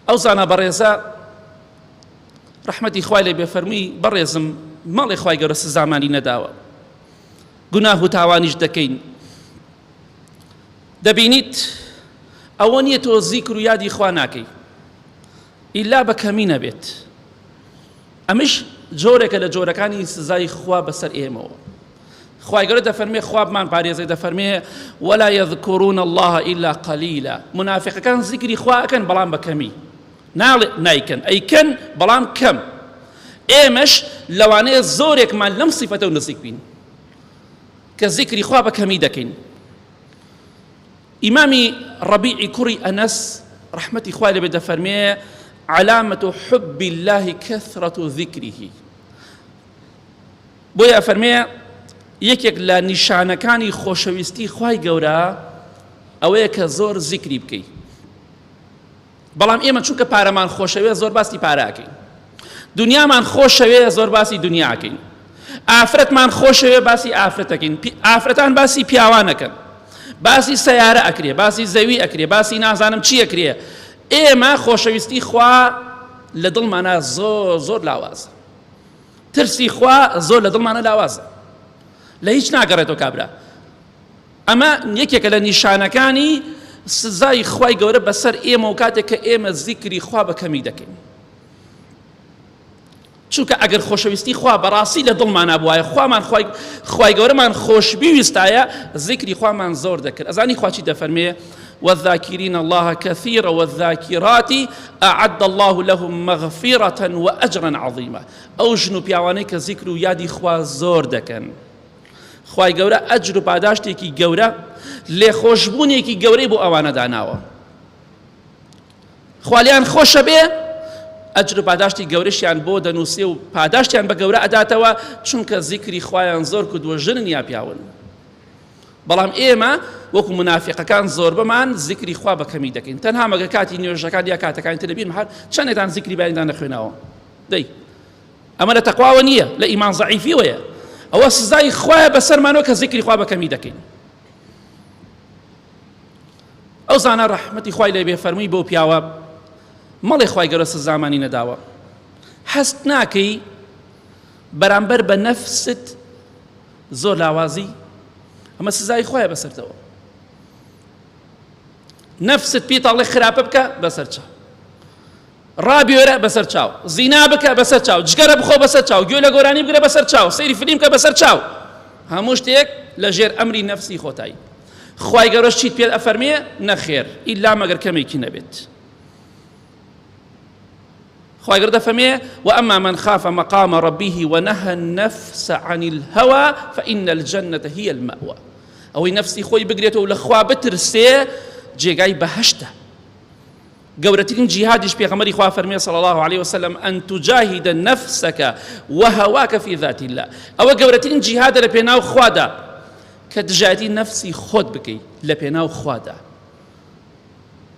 ئەو زانا بەڕێزە ڕەحمەتی خوای لێ بێ فەرمووی بەڕێزم مەڵێ خوای گەورە سزامانی نەداوە گوناه و تاوانیش دەکەین دەبینیت ئەوە نییە تۆ زیکر و یادی خوا ناکەی ئیلا بە کەمی نەبێت ئەمش جۆرێکە لە جۆرەکانی سزای خوا بەسەر ئێمەوە خوای گەورە دەفەرمێ خوا بمان پارێزێ دەفەرمێ ولا يذكرون الله إلا قليلا منافقەکان زیکری خوا ئەکەن بەڵام بە کەمی ناڵێ نایکەن ئەیکەن بەڵام کەم ئێمەش لەوانەیە زۆرێکمان لەم سیفەتە و نزیک بین کە زیکری خوا بە کەمی دەکەین ئیمامی ڕەبیعی کوڕی ئەنەس ڕەحمەتی خوای لێبێ دەفەرمێ علامة حب الله كثرة ذكره بۆیە ئەفەرمێ یەکێک لە نیشانەکانی خۆشەویستی خوای گەورە ئەوەیە کە زۆر زیکری بکەی بەڵام ئێمە چونکە پارەمان خۆشەوێ زۆر باسی پارەکەین دنیامان خۆشەوێ زۆر باسی دنیاکەین ئافرەتمان خۆشەوێ باسی ئافرەتەکەین ئافرەتان باسی پیاوانەکەن باسی سیارە ئەکرێ باسی زەوی ئەکرێ باسی نازانم چی ئەکرێ ئێمە خۆشەویستی خوا لە دڵمانە زۆر زۆر لاوازە ترسی خوا زۆر لە دڵمانە لاوازە لە هیچ ناگەڕێتەوە کابرا ئەمە یەکێکە لە نیشانەکانی سزای خوای گەورە بەسەر ئێمە و کاتێک کە ئێمە زیکری خوا بە کەمی دەکەین چونکە ئەگەر خۆشەویستی خوا بەڕاستی لە دڵمانە بواە خوامان خی خوای گەورەمان خۆشبویستایە زیکری خوامان زۆر دەکرد ئەزانی خواچی دەفەرمێ والذاكرين الله كثيرا والذاكرات أعد الله لهم مغفرة وأجرا عظيما ئەو ژن و پیاوانەی کە زیکر و یادی خوا زۆر دەکەن خوای گەورە ئەجر و پاداشتێکی گەورە لێخۆشبوونێکی گەورەی بۆ ئەوانە داناوە خوالیان خۆشە بێ ئەجر و پاداشتی گەورەشیان بۆ دەنووسێ و پاداشتیان بە گەورە ئەداتەوە چونکە زیکری خوایان زۆر کردووە ژنن یا پیاون بەڵام ئێمە وەکو منافقەکان زۆربەمان زیکری خوا بە کەمی دەکەین تەنها مەگە کاتی نوێژەکان یا کاتەکانی تر لەبیرم هەر چەندێتان زیکری بەیانیتان نەخوێناوە دەی ئەمە لە تەقواوە نییە لە ئیمان زەعیفیەوەیە ئەوە سزای خوایە بەسەرمانەوە کە زیکری خوا بە کەمی دەکەین ئەو زانا ڕەحمەتی خوای لێ بێ فەرمووی بەو پیاوە مەڵێ خوای گەورە سزامانی نەداوە هەست ناکەی بەرامبەر بە نەفست زۆر لاوازی ئەمە سزای خۆیە بەسەرتەوە نەفست پێتاڵێ خراپە بکە بەسەر چاو ڕابێرە بەسەر چاو زینا بکە بەسەر چاو جگەرە بخۆ بەسەر چاو گوێ لە گۆرانی بگرە بەسەر چاو سەیری فلیم کە بەسەر چاو هەموو شتێک لە ژێر ئەمری نەفسی خۆتایی خوای گەورەش چیت پێ ئەفەرمێ نەخێر ئیلا مەگەر کەمێکی نەبێت خوای گەورە دەفەرمێ وأما من خاف مقام ربه ونهى النفس عن الهوى فإن الجنة هي المأوى ئەوەی نەفسی خۆی بگرێتەوە لە خوا بترسێ جێگای بەهەشتە گەورەترین جیهادیش پێغەمبەری خوا فەرمی صلی الله علیه وسلم ان تجاهد نفسك وهواك في ذات الله ئەوە گەورەترین جیهادە لە پێناو خوادا کە دژایەتی نەفسی خۆت بکەی لە پێناو خوادا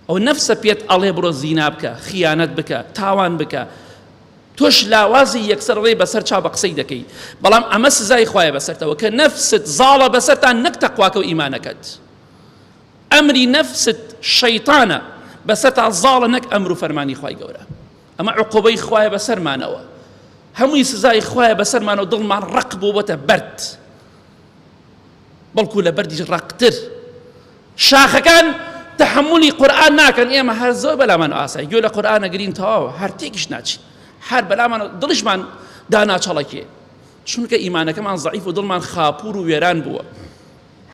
ئەو نەفسە پێت ئەڵێ بڕۆ زینا بکە خیانەت بکە تاوان بکە تۆش لاوازی یەکسەر ڕێ بەسەر چاو بە قسەی دەکەی بەڵام ئەمە سزای خوایە بەسەرتەوە کە نەفست زاڵە بەسەرتان نەک تەقواکە و ئیمانەکەت ئەمری نەفست شەیتانە بەسەرتا زاڵە نەک ئەمر و فەرمانی خوای گەورە ئەمە عقوبەی خوایە بەسەرمانەوە هەمووی سزای خوایە بەسەرمانەوە دڵمان ڕق بوو بۆتە بەرد بەڵکو لە بەردیش ڕەقتر شاخەکان تەحملی قورئان ناکەن ئێمە هەر زۆر بەلامان ئاسای گوێ لە قورئان ئەگرین تەواوە هەر تێکیش ناچین هەر بەلامان دڵیشمان داناچەڵەکێ چونکە ئیمانەکەمان زەعیف و دڵمان خاپور و وێران بووە.